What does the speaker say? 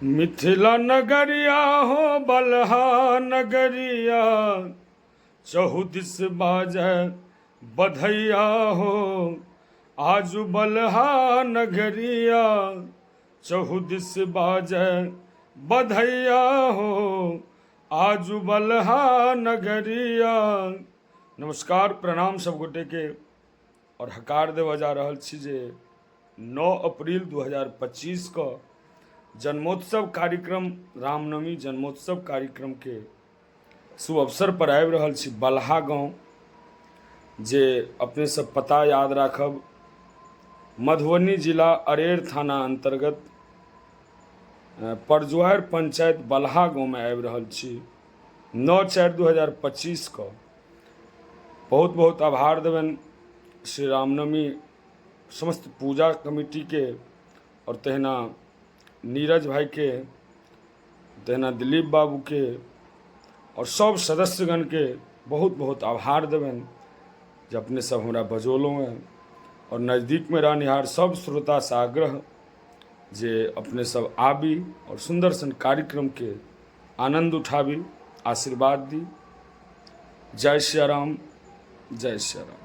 मिथिला नगरिया हो बलहा नगरिया, चहु दिस बाजै बधैया हो, आजु बलहा नगरिया, चहु दिस बाजै बधैया हो, आजु बलहा नगरिया। नमस्कार, प्रणाम सब गोटे के और हकार देबऽ जा रहल छी जे 9 अप्रैल 2025 क जन्मोत्सव कार्यक्रम, रामनवमी जन्मोत्सव कार्यक्रम के शुभ अवसर पर आबि रहल छी बलहा गाँव, जे अपने सब पता याद राखब, मधुबनी जिला अरेर थाना अंतर्गत परजुआर पंचायत बलहा गाँवमे आबि रहल छी 9/4/2025 क। बहुत बहुत आभार देबनि श्री रामनवमी समस्त पूजा कमिटीके और तहिना नीरज भाइके, तहिना दिलीप बाबूके और सब सदस्यगणके बहुत बहुत आभार देबनि जे अपने सब हमरा बजौलहुँ हेँ। और नजदीकमे रहनिहार सब श्रोतासँ आग्रह जे अपने सब आबी और सुन्दर सन कार्यक्रमके आनन्द उठाबी, आशीर्वाद दी। जय सियाराम, जय सियाराम।